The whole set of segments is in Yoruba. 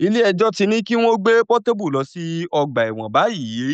Ilé-ẹjọ́ ti ní kí wọ́n gbé Portable lọ sí ọgbà ẹ̀wọ̀n báyìí.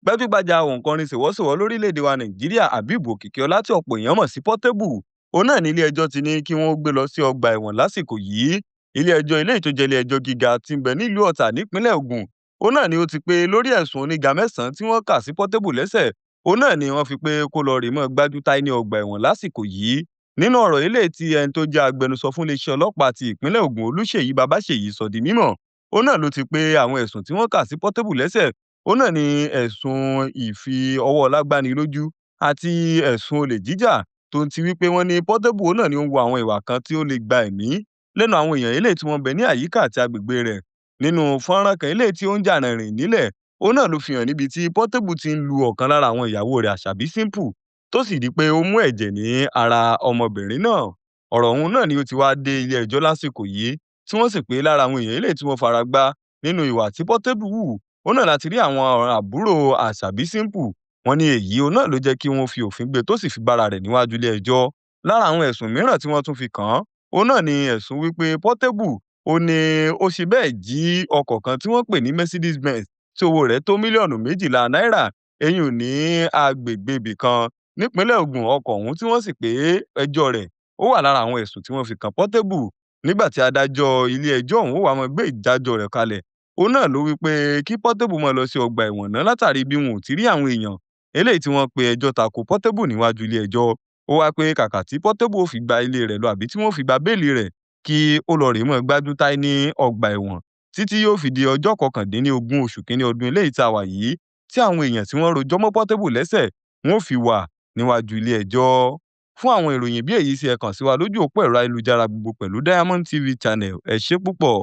Gbajúgbajà òǹkọrin ṣèwọ́ṣèwọ́ lórílẹ̀‐èdè wa Nàìjíríà, Habeeb Okikiola, tí ọ̀pọ̀ èèyàn mọ̀ sí Portable, òun náà ní ilé-ẹjọ́ ti ní kí wọ́n gbé lọ sí ọgbà ẹ̀wọ̀n lásìkò yìí. Ilé-ẹjọ́ eléyìí tó jẹ́ ilé-ẹjọ́ gíga tí ń bẹ nílùú Ọ̀tà nípínlẹ̀ Ògùn, òun náà ni ó ti pé lórí ẹ̀sùn oníga 9 tí wọ́n kà sí Portable lẹ́sẹ̀, òun náà ni wọ́n fi pé kó lọ rèé mọ́ gbájú táì ní ọgbà ẹ̀wọ̀n lásìkò yìí. Nínú ọ̀rọ̀ eléyìí tí ẹni tó jẹ́ agbẹnusọ fún iléeṣẹ́ ọlọ́pàá ti ìpínlẹ̀ Ògùn, Olúṣèyí Babáṣèyí, sọ di mímọ̀, òun náà ló ti pé àwọn ẹ̀sùn tí wọ́n kà sí Portable lẹ́sẹ̀, òun náà ni ẹ̀sùn ìfi ọwọ́ ọlá gbáni lójú àti ẹ̀sùn olè jíjà, tó ń ti wípé wọ́n ní Portable òun náà ni ó ń wo àwọn ìwà kan tí ó lè gba ẹ̀mí lẹ́nu àwọn èèyàn eléyìí tí wọ́n bẹ ní àyíká àti agbègbè rẹ̀. Nínú fọ́nrán kan eléyìí tí ó ń jà rìnrìn nílẹ̀, òun náà ló fi hàn níbi tí Portable ti ń lu ọ̀kan lára àwọn ìyàwó rẹ̀, Àṣàbí Simple, tó sì di pé ó mú ẹ̀jẹ̀ ní ara ọmọbìnrin náà. Ọ̀rọ̀ ọ̀hún náà ni ó ti wá dé ilé ẹjọ́ lásìkò yìí, tí wọ́n sì pé lára àwọn èèyàn eléyìí tí wọ́n fara gbá nínú ìwà tí Portable hù, òun náà láti rí àwọn àbúrò Àṣàbí Simple. Wọ́n ní èyí òun náà ló jẹ́ kí wọ́n fi òfin gbé, tó sì fi bára rẹ̀ níwájú ilé ẹjọ́. Lára àwọn ẹ̀sùn mìíràn tí wọ́n tún fi kàn án, òun náà ni ẹ̀sùn wípé Portable ó ní ó ṣe bẹ́ẹ̀ jí ọkọ̀ kan tí wọ́n pè ní Mercedes Benz tí owó rẹ̀ tó mílíọ̀nù 12 náírà, eyín ní agbègbè ibì kan nípínlẹ̀ Ògùn. Ọkọ̀ ọ̀hún tí wọ́n sì pé ẹjọ́ rẹ̀ ó wà lára àwọn ẹ̀sùn tí wọ́n fi kan Portable. Nígbà tí adájọ́ ilé ẹjọ́ ọ̀hún ó wá máa gbé ìdájọ́ rẹ̀ kalẹ̀, òun náà ló wí pé kí Portable máa lọ sí ọgbà ẹ̀wọ̀n náà látàrí bí wọn ò ti rí àwọn èèyàn eléyìí tí wọ́n pe ẹjọ́ tako Portable níwájú ilé ẹjọ́. Ó wá pé kàkà tí Portable ó fi gba ilé rẹ̀ lọ àbí tí wọ́n fi gba béèlì rẹ̀, kí ó lọ rèé máa gbájú táì ní ọgbà ẹ̀wọ̀n títí yóò fi di ọjọ́ 19 oṣù kínní ọdún eléyìí tá a wà yìí, tí àwọn èèyàn tí wọ́n rojọ́ mọ́ Portable lẹ́sẹ̀ wọn ó fi wà níwájú ilé ẹjọ́. Fún àwọn ìròyìn bí èyí sí, ẹ kàn sí wa lójú òpó ẹ̀rọ ayélujára gbogbo pẹ̀lú Diamond TV Channel. Ẹ ṣé púpọ̀.